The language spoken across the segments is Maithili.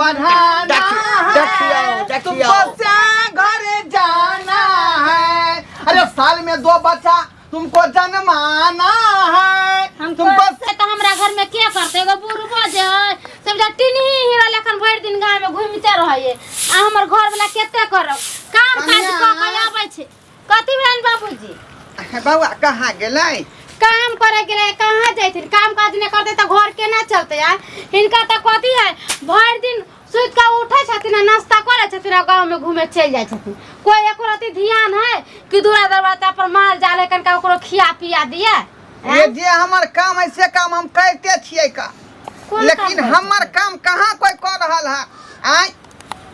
पढ़ाना देखियो, देखियो, है देखियो। तुमको से घर जाना है। अरे साल में दो बच्चा तुमको जन्माना है। हम तुमको से तो हमरा घर में के करते? एगो बुढ़बो जे है सब टिनही हीरा लेखन भरि दिन गाँव में घूमिते रहैये। आ हमर घर वाला कते करब काम काज कनिया। कऽ के आबै छै। कथी भेल बाबूजी? बौआ कहाँ गेलै? काम करे गेलै। कहाँ जैथिन? काम काज नहि करते तऽ घर केना चलते? आ हिनका तऽ कथी है, भरि दिन सुति कऽ उठै छथिन आ नाश्ता करै छथिन आ गाँव में घूमे चलि जाइ छथिन। कोई एको रति ध्यान है कि दूरा दरवाजा पर माल जाल है, कनिका ओकरो खिया पिया दिए? ये जे हमर काम है से काम हम करते छियै का, कोन काम लेकिन करै हमर काम कहाँ कोई कर रहल है? आय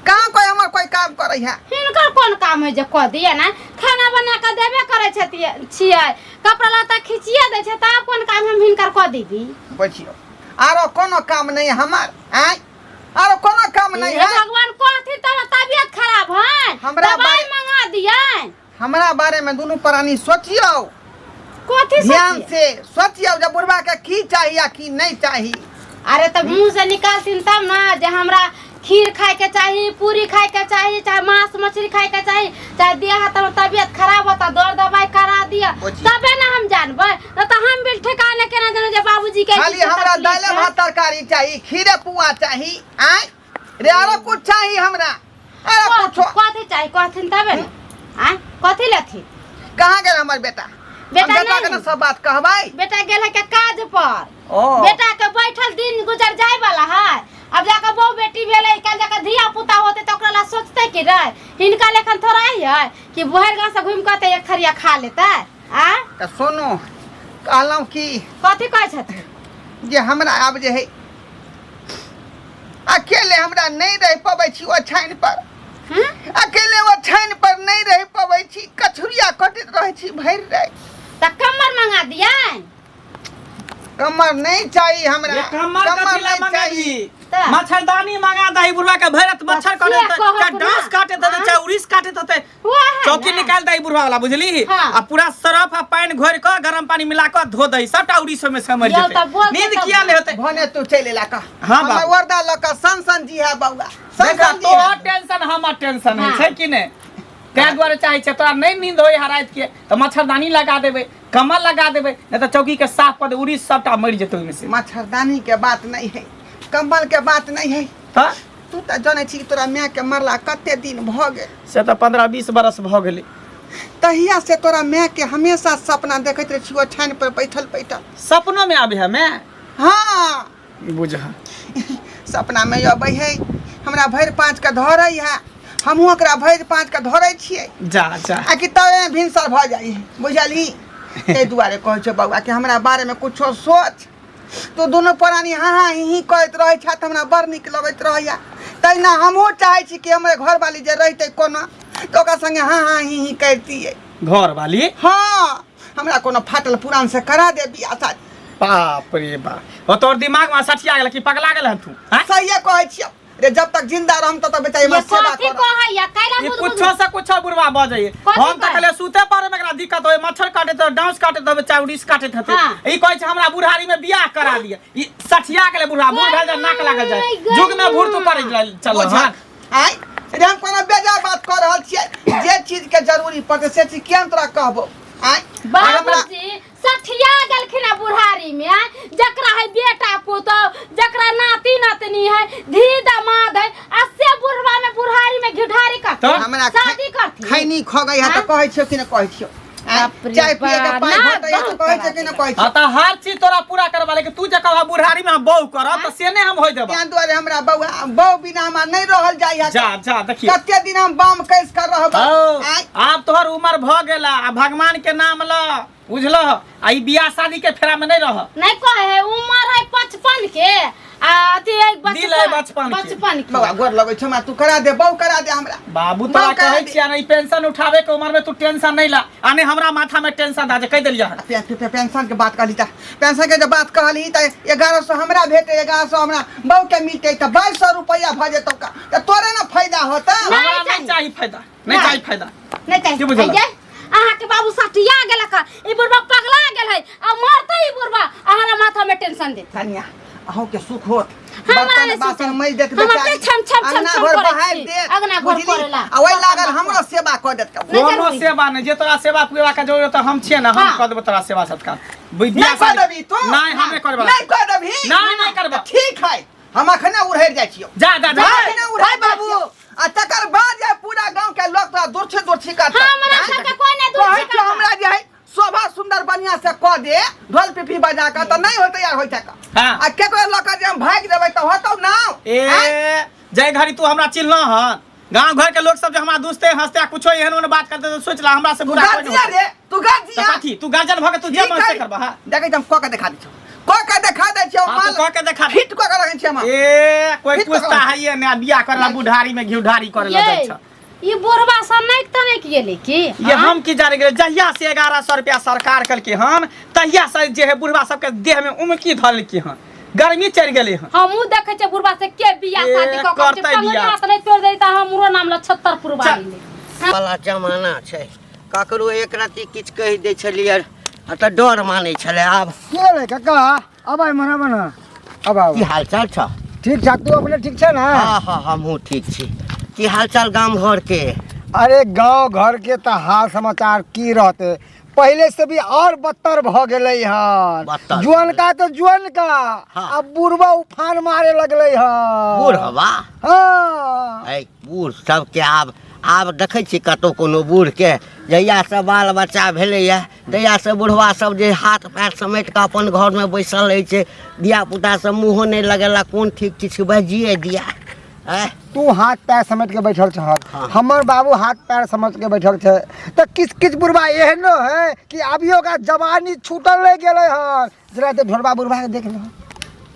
कहाँ कोई हमर कोई काम करे है? हिनकर कोन काम है जे कऽ दिए ना? खाना बना कऽ देबे करै छथिन छियै, कपड़ा लत्ता खिचिए दै छै, तऽ आब कोन काम हम हिनकर कऽ देबी? बुझियौ, आरो कोनो काम नहीं हमर। आय आरो कोनो काम नहीं हे है। भगवान, कहथिन तब तबियत खराब है, हमरा दवाई मंगा दिए। हमरा बारे में दुनू प्राणी सोचियौ। कथी ध्यान सोचिए? से सोचियौ जे बुढ़वा के की चाही आ की नहीं चाही। अरे तब मुंह से निकालथिन तब ना जे हमरा खीर खाए के चाही, पूरी खाए के चाही, चाहे मांस मछली खाए के चाही, चाहे देह हाथ में तबियत खराब होता दर दवाई करा दिया, बुझी। तबे ना हम जानबै। न तो हम बिल ठिकाने केना जानब जे बाबूजी के खाली की हमरा तकलीफ दालि है? भात तरकारी चाही, खीरे पुआ चाही। आय रे, आरो कुछ चाही हमरा? आरो कुछ कथी चाही कहथिन तबे ना। आय कथी लेथिन? कहाँ गेल हमर बेटा? बेटा हम बेटा के नहीं। ना सब बात कहबै। बेटा गेल है के काज पर। ओ बेटा के बैठल दिन गुजर जाय वाला है। अब जाके बहु बेटी भेलै, काल्हि जाके धिया पुता होते तऽ ओकरा ला सोचते कि रे हिनका लेखन थोड़ा ही है कि भरि गाँव से घूमि कऽ तऽ एक थरिया खा लेतै। आ तऽ सुनू, कहलहुँ कि कथी कहै छथिन? जे हमरा आब जे है अकेले हमरा नहीं रह पबै छी ओछाइन पर। हम्म? अकेले ओछाइन पर नहीं रह पबै छी, कछुरिया कटैत रहै छी भरि राति। तऽ कम्मर मंगा दियै। कमर नहीं चाहिए हमरा। ये कमर कथी ला नहीं मंगाबी? चाहिए। तऽ? मच्छरदानी मंगा दही बुढ़वा के, भरि रात मच्छर से काटे कहब चाहे ना। डांस काटे होतै, हाँ? चाहे उड़ीस काटे होतै। हुआ है चौकी ना? निकाल दही बुढ़वा वाला, बुझली? हाँ। आ पूरा सरफ आ पानि घोरि कऽ गरम पानी मिला कऽ धो दही, सबटा उड़ीस ओहिमे से मरि यौ, जेतै। तऽ बोलतै नींद तब। किया नहि होतै? भने तू चलि एला कह। हाँ, हमर बाबू। वर्दा लऽ कऽ सन सन जी है बौआ, सन देखा, सन जी है। तोहर टेंशन हमर टेंशन है हाँ। छै कि नहि? ताहि दुआरे चाहै छै तोरा नहि नींद होय है राति के तऽ मच्छरदानी लगा देबै, कमल लगा देबै, नहि तऽ चौकी के साफ कऽ देबै, उड़ीस सबटा मरि जेतै ओहिमे से। मच्छरदानी के बात नहीं है, कंबल के बात नहीं है। तऽ तू तऽ जानै छी कि तोरा माय के मरला कते दिन भऽ गेल। से तऽ 15-20 बरस भऽ गेलै। तहिया से तोरा माय के हमेशा सपना देखैत रहै छी ओछाइन पर बैठल बैठल। सपनो में आबे है मैं? हाँ। बुझ। सपना में अबै है, हमरा भरि पाँच के धरै है, हमहूँ ओकरा भरि पाँच के धरै छियै। जा जा। आ कि तबे भिनसर भऽ जाइ है, बुझलही? ताहि दुआरे कहै छौ बौआ कि हमरा बारेमे कुछो सोच। तू दुनू प्राणी हाँ हाँ ही ही करैत रहै छह तऽ हमरा बड़ नीक लगैत रहैया। तहिना हमहूँ चाहै छी कि हमरे घरवाली जे रहितै कोनो तऽ ओकरा संगे हाँ हाँ ही ही करितियै। घरवाली? हाँ, हमरा कोनो फाटल पुरान से करा दे बियाह शादी। बाप रे बाप, ओ तोर दिमाग में सठिया गेल कि पगला गेल हन तू? हैं? सहिए कहै छियौ रे, जब तक जिंदा रहम तब तक बेचारी ये हमर सेवा कथी करब। कहैया कैला? ई बुझ बुझ कुछो से कुछो बुढ़वा बजैये। कथी हम तऽ कहै? कहलियै सुते पारे में एकरा दिक्कत होय, मच्छर काटैत होय, डांस काटैत होय, चाहे उड़ीस काटैत हेतै। हाँ। ई कहै छै हमरा बुढ़ारी में बियाह करा दिअ। ई सठिया गेलै बुढ़ा, बूढ़ भेल जाय नाक लागल जाय। ओय युग में बूढ़ तू करै चल। बुझल? हन। आँय रे, हम कोनो बेजा बात कऽ रहल छियै? जे चीज के जरूरी पड़तै से चीज किया हम तोरा कहबो? आँय आर हमरा बाबूजी सठिया गेलखिन है बुढ़ारी में, आँय? जकरा है बेटा पुतोह, जकरा नाती नातनी है, धी दामाद है, आ से बुढ़वा में बुढ़ारी में घिढारी करथिन। तऽ? हमरा शादी करथिन। खैनी खो गई है तऽ आँय? कहै छियौ कि नहि कहै छियौ? आँय? बाप रे चाय पिए के बाप, पाइ ना, घटै है तऽ बहुत कहै छियौ कि नहि कहै हाँ छियौ? तऽ हर चीज तोरा पूरा करबा, लेकिन तू जे कहबा बुढ़ारी में हम बहू करब तऽ से नहि हम होय देबा। तें दुआरे हमरा बौआ बहू बिना हमरा नहि रहल जाइ है। जा जा, देखिए कते दिन हम बाम कसि कऽ रहबै? हौ, आँय? आब तोहर उमर भऽ गेला, आ भगवान के नाम ल, बुझलह? आ ई बियाह शादी के फेरा में नहीं रह। नहीं कहे है, उम्र है 55 के आ अथी है बचपन। दिल है बचपन के। बचपन के। बौआ गोर लगै छौ हमरा, तू करा दे बहू, करा दे हमरा बाबू। बहू तोरा करा कहै दे। छियै ने, ई पेंशन उठावे के उम्र में तू टेंशन नहीं ला, आ नहीं हमरा माथा में टेंशन दा जे कहि देलियै हन। पेंशन के बात कहली तऽ पेंशन के जब बात कहली तऽ 1100 हमरा भेटे, 1100 हमरा बहू के मिलते तऽ 2200 रुपया भऽ जेतौ का, तऽ तोरे ने फायदा होतौ। नहीं हमरा नहीं चाही। चाही फायदा, नहीं नहीं। चाही फायदा। नहीं चाही। की बुझलक? आइये, अहाँ के बाबू सटिया गेलक हँ। ई बुढ़बा पगला गेल है आ मरते ई बुढ़बा अहाँ माथा में टेंशन देत। कनिया, अहूँ के सुख होत। हमरा बर्तन नहि बासन सुतै। मजि देत हमर बेचारी ते छम छम छम अंगना छम घर करै बहारि छी। देत अंगना घर बुझली? करेला। आ ओहि लागल हमरो सेवा कऽ देत नहि कोनो जरूरी। सेवा नहि जे तोरा सेवा पुरेबा के जरूरत हम छियै ने हम हाँ। कऽ देबो तोरा सेवा सत्कार नहि कऽ देबही तू नहि हम नहि करबै नहि कऽ देबही नहि नहि करबै तऽ ठीक है हम अखने उड़हरि जाइ छियौ जा जा जा अखने उड़हरि बाबू आ तकर बाद जे पूरा गांव के लोग तोरा दुर्छी दुर्छी करतौ हमरा सबके कोई नहि दुर्छी कहै छियौ करतौ। हमरा जे है शोभा सुंदर बढ़िया से कऽ दे ढोल पिपी बजा कऽ तऽ नहि होतै यार होइते कऽ हाँ। आ केकरो लऽ कऽ जे हम भागि देबै तऽ होतौ ना ए जय घड़ी तू हमरा चिल्ला हन गांव घर के लोग सब जे हमरा दुसते हंसते आ कुछो एहन ओहन बात करते तो सोच ला हमरा से तू बुरा कोई गार्जियन नहीं रे तू तो गार्जियन कथी तू गार्जियन भऽ के तू जे ठीक मन से है। करबा हां देखै छी हम कऽ के देखा दै छियौ कऽ के देखा दै छियौ हाँ, तू कऽ के देखा दे। फिट कऽ के रखै छियै हम ए कोई फिट पूछता पकड़। है ये ने बियाह करला बुढ़ारी में घिउढारी करे ला जाइ ये छ ई बुढ़वा सब नहि तनक गेलै की ये हम की जाने गेलै जहिया से 1100 रुपया सरकार कलकै हन तहिया से जे है बुढ़वा सबके देह में उमकी धरलकै हन गर्मी चढ़ि गेलै हन हमहूँ देखै छियै बुढ़वा से के बियाह ए, शादी कऽ कऽ करतै बियाह। पंगना से नहि तोड़ि दै तऽ हमरो नाम ल छत्तर पुरवा चल। गेलै वाला जमाना छै ककरो एक रत्ती किछु कहि दै छलियै आ तऽ डर मानै छलै आब के रे काका अब आइ मना बना अब आब की हाल चाल छ ठीक छा तू अपने ठीक छै ना हँ हँ हमहूँ ठीक छी की हाल चाल गाम घरके अरे गांव घर के तऽ हाल समाचार की रहते पहले से भी और बदतर भ गेलै हन बदतर जुअनका तऽ जुअनका हाँ। अब बुढ़वा उफान मारे लगलै हन बूढ़वा हाँ ऐ बूढ़ सबके आब आब देखै छी कतहु कोनो बूढ़के जहियासँ बाल बच्चा भेलैए तहियासँ बुढ़वा सब जे हाथ पैर समेट कऽ अपन घरमे बैसल रहै छै धियापुता सब मुँहो नहि लगेलक कोन ठीक किछु बाजिए दिया आँय तू हाथ पैर समेट के बैठल छहक हाँ। हमर बाबू हाथ पैर समेट के बैठल छै तऽ किछु किछु बुढ़बा एहनो है कि अभियो ओकरा जवानी छूटल नहि गेलै हन जरा तऽ ढोरबा बुढ़बा के देख लहो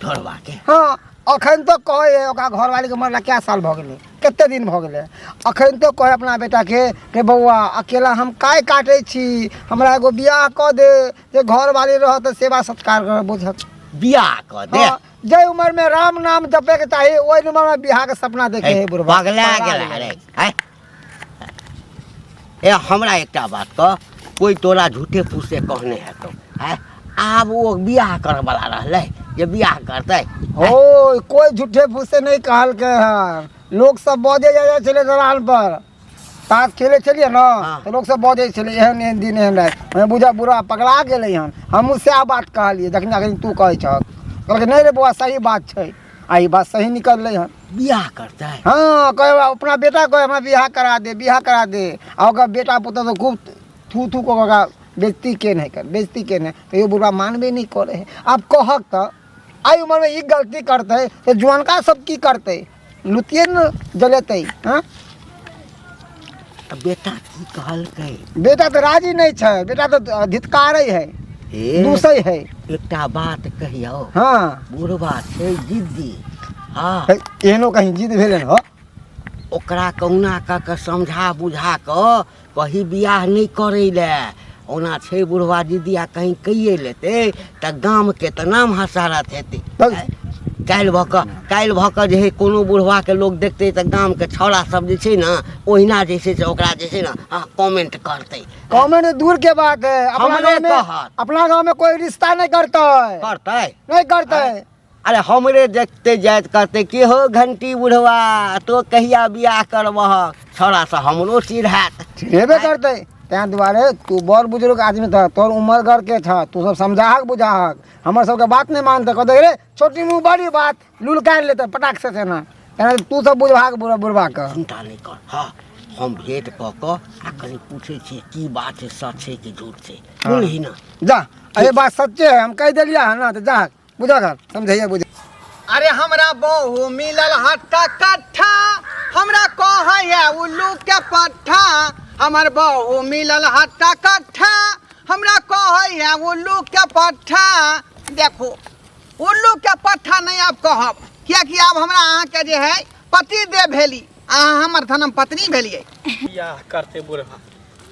ढोरबा के हाँ अखन तो कहे है ओकरा घरवाली के मरला क्या साल भऽ गेलै कते दिन भऽ गेलै अखन तो कहे अपना बेटाके के बौआ अकेला हम काय काटै छी हमरा एगो बियाह कऽ दे जे घरवाली रहत तऽ सेवा सत्कार कर बुझत बियाह कऽ दे हाँ, जे उम्र में राम नाम जपे के चाही ओहि उम्र में बियाह के सपना देखे है बुढ़वा पगला गेला रे आँय ए हमरा एकटा बात कह कोइ तोरा झूठे फूसे कहने हेतौ आँय आब ओ बियाह करऽवला रहलै जे बियाह करतै हो कोई झूठे फूसे नहीं कहलकै हन लोग सब बजे जाइ जाइ छलै दलान पर ताश खेले छलियै ने हाँ। तऽ लोग सब बजै छलै एहन एहन दिन एहन राति हमे बुझा बुढ़ा पगला गेलै हन हमहूँ सएह बात कहलियै जखन अखन तू कहै छहक कहलकै नहि रे बौआ सही बात छै आ ई बात सही निकललै हन बियाह करतै हाँ कहे अपना बेटा कहे हमरा बियाह करा दे बियाह करा दे आ ओकर बेटा पुतहु तऽ खूब थू थू कऽ ओकरा बेइज्जती केने कर बेइज्जती केने तैयो बुढ़बा मानबे नहि करै है आब कहक तऽ एहि उमरमे ई गलती करतै तऽ जुअनका सब की करतै लुतिए ने जलेतै हँ तऽ बेटा की कहलकै बेटा तऽ राजी नहि छै बेटा तऽ धितकारै है ए दूसै है एकटा बात कहियौ हँ बुढ़बा छै जिद्दी हँ हे, एहनो कहीं जिद भेलै हो ओकरा कहुना कऽ कऽ समझा बुझा कऽ कही बियाह नहि करै लए ओना छै बुढ़वा जिद्दी आ कहीं कहिए लेतै तऽ गामके तऽ नाम हसारत हेतै काल्हि भऽ कऽ काल्हि भऽ कऽ जे हइ कोनो बुढ़वाके लोक देखतै तऽ गामके छौड़ा सब जे छै ने ओहिना जे छै से ओकरा जे छै ने हँ कमेंट करतै कमेंट दूर के बात है अपना हमरे गाँव में कहत। अपना गाँव में कोई रिश्ता नहीं करता है करतै नहीं करता है अरे हमरे देखते जाइत कहते कि हो घंटी बुढ़वा तो कहिया बियाह करबह छौड़ा से हमरो चिढ़ात चिढ़ेबे करते तैं दुआरे तू बड़ बुजुर्ग आदमी था तोर उम्र घर के था तू सब समझाहक बुझाहक हमर सबके बात नहीं मानते कहते रे छोटी मुँह बड़ी बात लुलकारि लेते पटाक से तेना तेना तू सब बुझबाक बुढ़ बुढ़बा के चिंता नहि कर हँ हम भेंट कऽ कऽ आ कनि पूछै छियै की बात छै सच छै कि झूठ छै सुनही ने जा अरे बात सच्चे है हम कहि देलियै हन ना तऽ जा बुझा कर समझैया बुझ अरे हमरा बहु मिलल हट्टा कट्ठा हमरा कहैया उल्लू के पट्ठा हमर बहु मिलल हट्टा कट्ठा हमरा कहैया उल्लू के पट्ठा देखो उल्लू के पट्ठा नहीं आब कहब कियाकि आब हमरा अहाँके जे है पति देव भेली अहाँ हमर धर्म पत्नी भेलियै बियाह करते बुढ़ा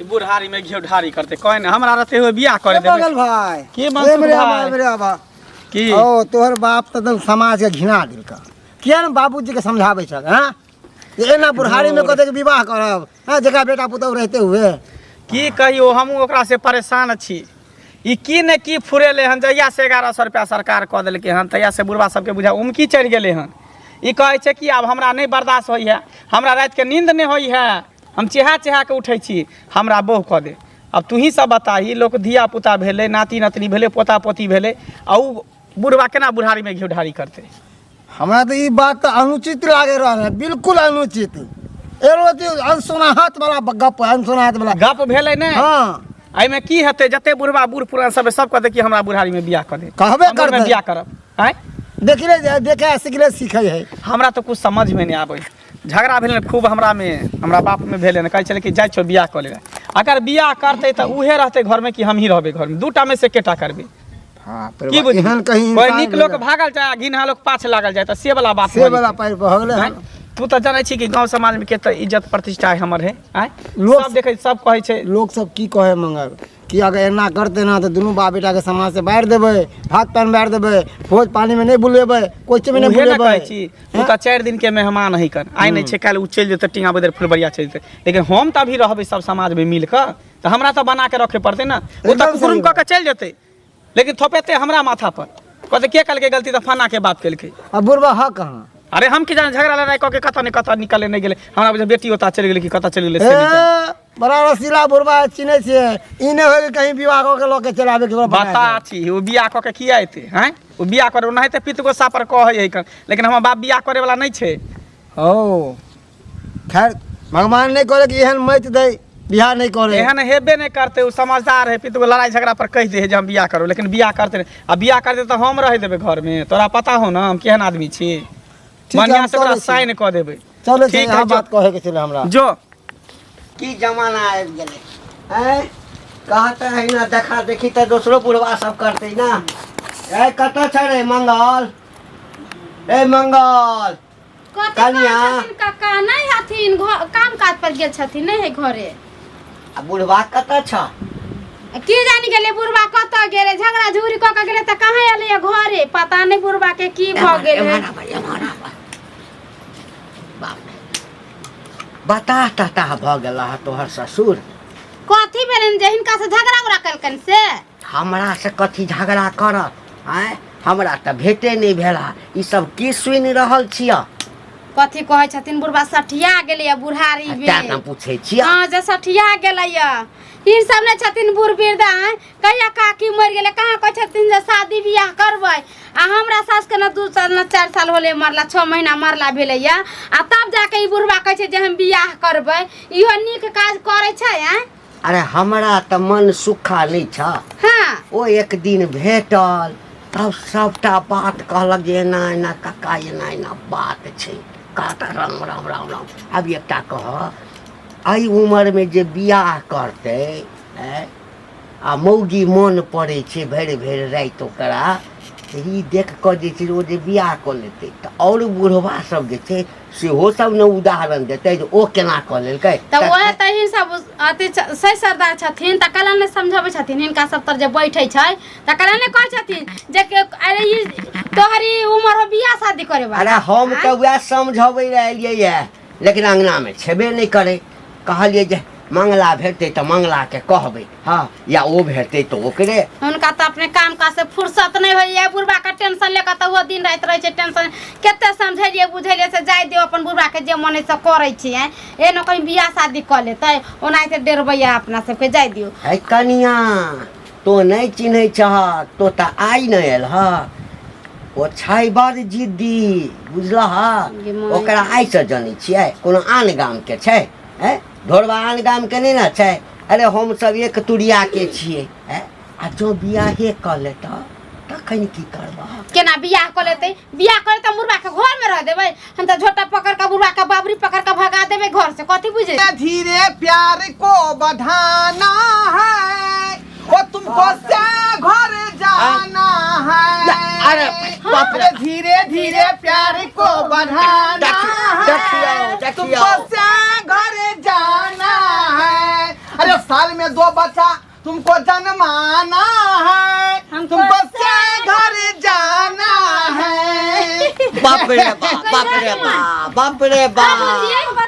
ई बुढ़ारी में घी ढारी करते कहे ने हमरा रहते हुए बियाह करे देबै बगल भाई के मनसुख मेरे भाई? मेरे आबा की ओ तोहर बाप तऽ एकदम समाज के घिना देलक किया ने बाबूजी के समझाबै छह हाँ जे एना बुढ़ारी में कहते कि विवाह करब हाँ जकरा बेटा पुतहु रहते हुए की कहियो हमहूँ ओकरा से परेशान छी ई की ने की फुरेले हन। जहिया से 1100 रुपया सरकार कऽ देलकै हन तहिया से बुढ़वा सबके बुझा उमकी चढ़ि गेलै हन। ई कहै छै कि आब हमरा नहि बर्दाश्त होइ है, हमरा रातिके नींद नहि होइ है, हम चेहा चेहा के उठै छी, हमरा बोह कऽ दे। आब तूही सब बताही, लोक धिया पुता भेलै, नाती नतनी भेलै, पोता पोती भेलै, आ उ बुढ़वा केना बुढ़ारीमे घी ढारी करतै? हमरा तऽ ई बात तऽ अनुचित लागे रहल है, बिल्कुल अनुचित। एगो अथी अनसुनाहत वाला गप, अनसुनाहत वाला गप भेलै ने। हाँ। एहिमे की हेतै? जते बुढ़वा बूढ़ पुरान सब सब कहतै कि हमरा बुढ़ारीमे बियाह कऽ दे। कहबे हम ओहिमे करतै। बियाह करब आँय? देखले देखे सिखले सीखे है। हमरा तऽ कुछ समझमे नहि आबै। झगड़ा भेलै खूब हमरामे, हमरा बापमे भेलै ने। कहै छलै कि जाइ छौ बियाह कऽ लेबै। अगर बियाह करतै तऽ उहे रहतै घरमे कि हमही रहबै घरमे? दूटामे से एकेटा करबै। हाँ, की बुझली? एहन कहीं कोइ इंसान नीक लोक भेलै। भागल जाय आ घिनहा लोक पाछ लागल जाय, तऽ से वाला बात से भऽ वाला जेतै। पारि भऽ गेलै आँय? हन। तू तऽ जानै छी कि गाँव समाजमे के तऽ इज्जत प्रतिष्ठा है हमर है। आँय? लोक- सब देखै, सब कहै छै। लोक सब की कहै मंगल कि अगर एना करते ना तऽ दुनू बाप बेटाके समाज से बाहर देबै, भात पानि बाहर देबै, भोज पानिमे नहि बुलेबै, कोइ चीजमे नहि उहे ने बुलेबै। कहै छी, ओ तऽ 4 दिन के मेहमान है कन, आइ नहि छै काल्हि ओ चलि जेतै, टींगा बदर फुलबरिया चलि जेतै, लेकिन हम तऽ अभी रहबै सब समाजमे मिल कऽ, तऽ हमरा तऽ बना के रखे पड़तै ने। ओ तऽ एकदम सही कुकुरुम कऽ बात। के चलि जेतै, लेकिन थोपेतै हमरा माथा पर, कहतै के कहलकै गलती तऽ फन्ना के बाप केलकै। आ बुढ़बा ह कहाँ? अरे हम की जाने, झगड़ा लड़ाई कऽ के कतऽ ने कतऽ निकले नहि गेलै। हमरा बुझे बेटी ओतऽ चलि गेलै कि कतऽ चलि गेलै से नहि जानि। ए, बड़ा रसीला बुढ़बा है, चिन्है छियै। ई नहि होइ कि कहीं विवाह कऽ के लऽ के चलि आबै केकरो बना बता के। छी ओ बियाह कऽ के किया एतै? आँय, ओ बियाह करे ओनाहिते पित गोस्सा पर कहै है कन, लेकिन हमर बाप बियाह करे वाला नहि छै। ओ खैर भगवान नहि करे कि एहन मत दै बियाह नहि करे। एहन हेबे नहि करतै, ओ समझदार है। पित लड़ाई झगड़ा पर कहि दे है जे हम बियाह करब, लेकिन बियाह करतै नहि। आ बियाह करतै तऽ हम रहि देबै घरमे? तोरा पता हो ने हम केहन आदमी छी। ठीक है, बढ़िआँ हम से ओकरा चलै छी। साइन कऽ देबै। चलै छी। ठीक है, इएह जो। बात कहैके छलै हमरा। जो। की जमाना आबि गेलै आँय? कहते है ना, देखा देखी तऽ दोसरो बुढ़वा सब करतै ना। ए कतऽ छै रे मंगल? ए मंगल। कथी कनिया। कहै छथिन काका? नहि हथिन काम काज पर गेल छथिन, नहि है घरे। आ बुढ़वा कतऽ छ? की जानी गेलै बुढ़वा कतऽ गेलै। झगड़ा झुगड़ी कऽ के गेलै तऽ कहाँ एलै या घरे, पता नहि बुढ़वा के की भऽ गेलै। एम्हर आबै, एम्हर आबै। बाप रे, बताह तताह भऽ गेल हँ तोहर ससुर। कथी भेलनि जे हिनका से झगड़ा उगड़ा केलकनि से? हमरा से कथी झगड़ा करत? आँय, हमरा तऽ भेटे नहि भेला। ई सब की सुनि रहल छियह? कथी कहै छथिन? बुढ़वा सठिया गेलै बुढ़ारी तें में। ने पूछै छियह। हाँ, जे सठिया गेलै। ई सब नहि छथिन बूढ़ वृद्ध? आँय, कहिया काकी मरि गेलै, कहाँ कहै छथिन जे शादी बियाह करबै? आ हमरा सासके ने 2 साल ने 4 साल होलै मरला, 6 महीना मरला भेलैया, आ तब जाके ई बुढ़वा कहै छै जे हम बियाह करबै। इहो नीक काज करै छै? आँय? अरे हमरा तऽ मन सुखा नहि छ। हाँ। ओ एक दिन भेटल तब सबटा बात कहलक जे एना एना कक्का, एना एना बात छै। कहता राम राम राम राम। आब एकटा कह, एहि उमरमे जे बियाह करतै आँय, आ मौगी मोन पड़ै छै भरि भरि राति ओकरा, तऽ ई देख कऽ जे छै ओ जे बियाह कऽ लेतै तऽ आओर बुढ़वा सब जे छै सेहो सब ने उदाहरण देतै जे ओ केना कऽ लेलकै। तऽ ओहे तऽ ही सब अथी सही सरदार छथिन, तऽ कला नहि समझबै छथिन हिनका सब तर जे बैठे छै, तऽ कला नहि कहै छथिन जे अरे ई तोहर ई उमर हो बियाह शादी करे वाला। अरे हम तऽ वएह समझबै लए एलियै ये, लेकिन अङ्गनामे छेबे नहि करै। कहलियै जे मंगला भेटतै तऽ मंगलाके कहबै, हँ, या ओ भेटतै तऽ ओकरे। हुनका तऽ अपने काम काज से फुर्सत नहि होइए, बुढ़बाके टेंशन लेके तऽ ओहो दिन राति रहै छै टेंशन। कते समझेलियै बुझेलियै से जाय दियौ, अपन बुढ़बाके जे मन से करै छियै, एनो कहीं बियाह शादी कऽ लेतै, ओनाहिते डेरबैया अपना सबके, जाय दियौ। है कनिया, तो नहि चिन्है छह, तो तऽ आइ नहि एल ह। ओ छै बड़ जिद्दी, बुझलह? गे माय। ओकरा आइसँ जनै छियै? कोनो आन गामके छै? हैं, ढोरबा आन गामके नहि ने छै। अरे हमसभ एक तुरियाके छियै। हैं, आ जँ बियाहे कऽ लेतह तखन की करबह? केना बियाह कऽ लेतै? बियाह कऽ लेतै बुढ़बा के घर में रह देबै? हम तऽ झोटा पकड़ के बुढ़बा के बाबरी पकड़ के भगा देबै घर से। कथी बुझे? धीरे प्यार को बढ़ाना है, ओ तुमको से घर जाना है। अरे बाप रे। अरे धीरे धीरे प्यार को बढ़ाना देखियौ, है, देखियौ, देखियौ। तुमको से घर जाना है। अरे साल में दो बच्चा तुमको जन्माना है, हमको तुमको से घर जाना है। बाप रे बाप, बाप रे बाप, बाप रे बाप।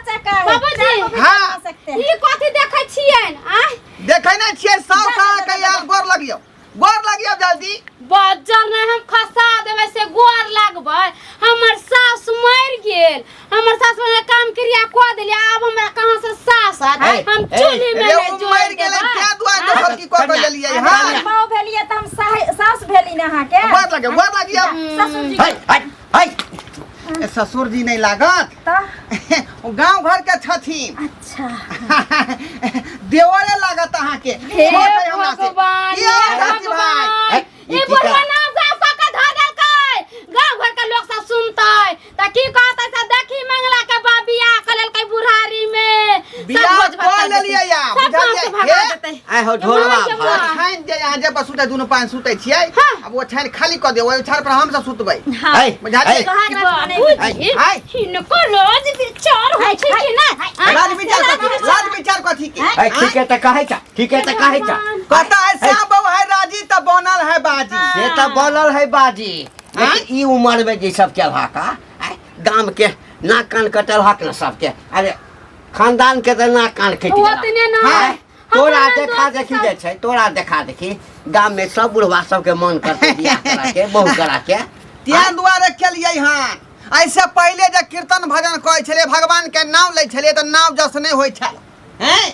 बाबूजी। हाँ। ई कथी देखै छियनि? आँय? देखै नहि छियै, 100 साल के यार गोर लगियौ, गोर लागियो जल्दी। बज्जर नहि हम खसा देबै से गोर लागबै। हमर सास मरि गेल, हमर सास मरि काम क्रिया कऽ देलियै, आब हमरा कहाँ से सास आयत? हे, हम हे, चूल्ही में रे नहि ओ जोड़ि मरि गेलै देबै। तें दुआरे दोसर की कऽ के लेलियै। अहाँ हँ माँ भेलियै तऽ हम सास भेली ने अहाँके। गोर लागे, गोर लागियो। ससुर जी। है है है। ए, ससुर जी नहीं लागत। तऽ ओ गांव घर के छथिन। अच्छा। देवरे लागत अहाँके। हे छोट है हमरा से। भगवान, की हाल हे चाची भाई? भगवान। हे, ई ई की बुढ़वा कर- नाम गाँव कऽ के धऽ देलकै। गाँव घर के लोक सब सुनतै तऽ की कहतै? से देखी मंगला के बाप बियाह कऽ लेलकै बुढ़ारी में। सब बियाह भोज भात कऽ कर लेलियै देतै। या, सब गाँव से बुझलियै? भगा हे? देतै। आइ हो ढोलवा माय के भात। माय। ओछाइन जे अहाँ जे पर सुतै दुनू पानि सुतै छियै। हाँ। आब ओछाइन खाली कऽ दियौ, ओहि ओछाइन पर हम सब सुतबै। हाँ। है बुझलियै? है। सोहाग रात मनेबै। बाबूजी, हाय। हिनको लाज विचार होइ छै कि नहि? आँय? लाज विचार कथी? लाज विचार कथी के? है ठीके तऽ कहै छ, ठीके तऽ कहै छ। कहता है श्याम बाबू है राजी तऽ बनल है बाजी। से तऽ बोलल है बाजी, लेकिन ई उम्र में जे सब केलहा का आँय, गाम के नाक कान कटल हक ने सबके। अरे खानदान के तऽ नाक कान कटि गेल। ओतने ना। आँय, तोरा हमरा देखा दोस्त देखी सब- जे छै, तोरा देखा देखी गाम में सब बुढ़वा सबके मन करते बियाह करा के, बहु करा के। तें दुआरे केलियै हन। ऐसे पहिले जे कीर्तन भजन करै छलियै, भगवान के नाम लै छलियै तऽ नाम जस नहि होइ छल। हैं,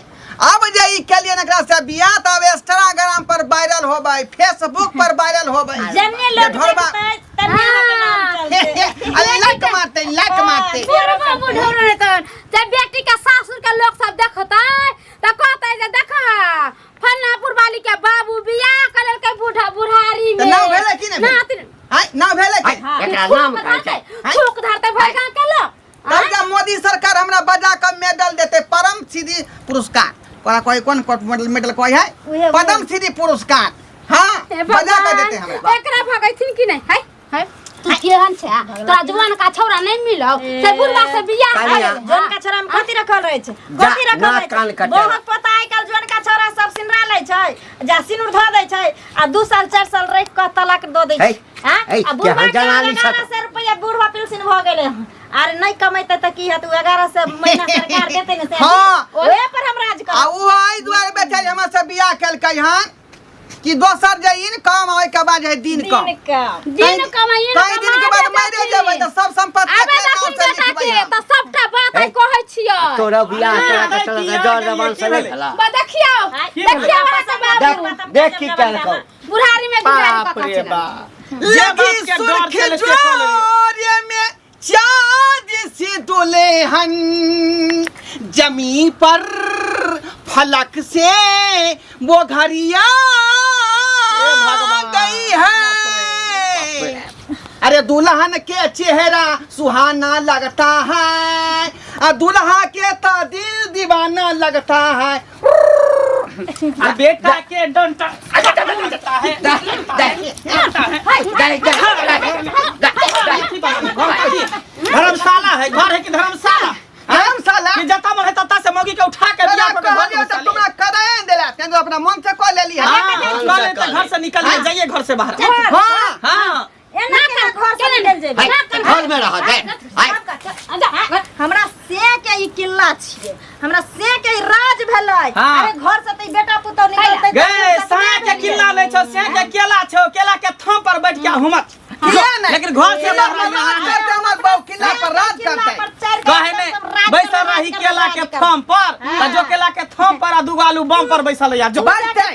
अब जे ई केलियै एकरा से बियाह तऽ अब इंस्टाग्राम पर वायरल होबै, फेसबुक पर वायरल होबै। जन्ने जे लोग ढोरबा देखतै तन्ने अहाँके नाम चलतै। अरे लाइक मारते, लाइक मारते। बुढ़वा बुढ़ौरो नहि तऽ जब बेटी के सासुर के लोक सब देखतै तऽ कहतै जे देखा फलनापुर वाली के बाबू बियाह कऽ लेलकै बूढ़ा बुढ़ारी तऽ में। नाम भेलै कि नहि भेलै? नातिन। आँय, नाम भेलै कि? आँय, एकरा नाम कहै छै। थूक धरतै भरि गाँव के लोक। तब जब मोदी सरकार हमरा बजा कऽ मेडल देतै, परम श्री पुरस्कार, ओकरा कहै कोन कोन मेडल, मेडल कहै है? उहे, उहे। पद्म श्री पुरस्कार। हाँ। हे बजा कऽ भगवान, देतै हमरा। एकरा भगैथिन कि नहि? है है, तू केहन छै? तोरा जुआन का छौड़ा नहीं मिलौ से बुढ़वा से बियाह कनिया। कर। जोन का छोरा में कथी रखल रहै छै? जा, कथी रखल नाक रहै कान छै? कटल। बहुत पता आइ काल्हि जोन का छोरा सब सिनरा लै छै, जा सिनुर धऽ दै छै आ 2 साल 4 साल रखि कऽ तलाक दऽ दै है, छै। आँ? है, आ बुढ़वा केहन के जनानी छथि। 1100 रुपैआ बुढ़वा पेंशन भऽ गेलै हन। अरे नहि कमेतै तऽ की हेतै? 1100 महीना सरकार देतै ने से। हाँ। ओहे पर हम राज आ करब। ओ एहि दुआरे बेचारी हमरा से बियाह केलकै हन कि दोसर जे इनकम ओहि के बाद जे दिन कम। दिन कम। दिन कमाई। कई दिन के बाद मरे जेबै तऽ सब संपत्ति आबे अपने नाम दखिन से बेटा लिखबै के हम। तऽ सबटा बात है। हम कहै छियै। तोरा बियाह तोरा के की चलते भेलै? जर जबान से की नहीं भेलै? भेला। बा देखियौ। की भेलै? देखियौ अहाँके बाबू। देख देख की केलकौ। बुढ़ारी में गुजारी बाप कऽ रे चलल। बाप, जे बाप लगी के डर सुर्ख छलै से कऽ लेलियै। जोरे में चाँद सी दुल्हन, जमी पर फलक से वो घड़िया भगवान, गई है। अरे दुल्हन के चेहरा सुहाना लगता है आ दुल्हा के तो दिल दीवाना लगता है। आ बेटा के डंटा लगता है। दे दे दे दे दे। धर्मशाला है घर है कि धर्मशाला? धर्मशाला कि जता मन है तता से मौगी के उठा के बियाह तोरा कऽ के घर कहलियौ में तऽ घुसा तुमरा कराए देला तें तो अपना मन से कऽ लेली है। हाँ, मन कह से ले तऽ कऽ घर से निकल जाइए, घर से बाहर। हाँ। हाँ। एना केना घर से निकलि जेबै? है, घर में रह दे है। हमरा से के ई किल्ला छियै, हमरा से के ई राज भेलै। हाँ। अरे घर से तऽ ई बेटा पुतहु निकलतै। गे साँ के किल्ला नहीं छौ, से के केला छौ, केला के थम पर बैठ के हुमत किया नहीं? लेकिन घर से किला बाहर पर राज नहीं। करते हमर बाबू, किला पर राज करते। कहे ने बैसल रही केला के थम पर त जो केला के थम पर आ दूगो आलू बम पर बैसल या जो। बढ़ते।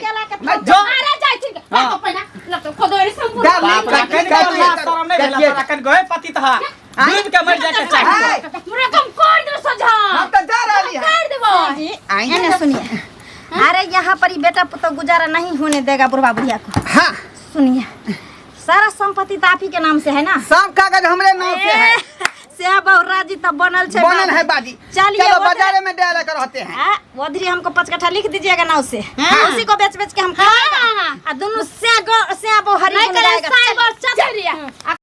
जो। अरे जाइ छी। हाँ। पहिना लगतौ खोदोरी संपूर्ण। डार्लिंग, बाप रे, कनि कथी को लाज शरम नहीं भेला कथी? तोरा कनि गए पति तहा डूब के मर जाए के चाही। हाय, हमरा कम कर देबो सोझा। हम तो जा रही है। कर देबो। आई। एने सुनिए, अरे यहाँ पर ई बेटा पुतहु गुजारा नहीं होने देगा बुढ़वा बुढ़िया को। हाँ। सुनिए, सारा संपत्ति तो आप ही के नाम से है ना? सब कागज हमरे नाम से है। से बहु राजी तब बनल छै। बनल है बाजी। चलिए, चलो वो बाजारे में डाल कर रहते हैं। आ, उधरी हमको 5 कट्ठा लिख दीजिएगा नाव से। उसी को बेच बेच के हम हाँ। खाएगा आ दोनों से गो से बहु हरी नहीं गुण करे गाएगा। साइबर चतुरिया।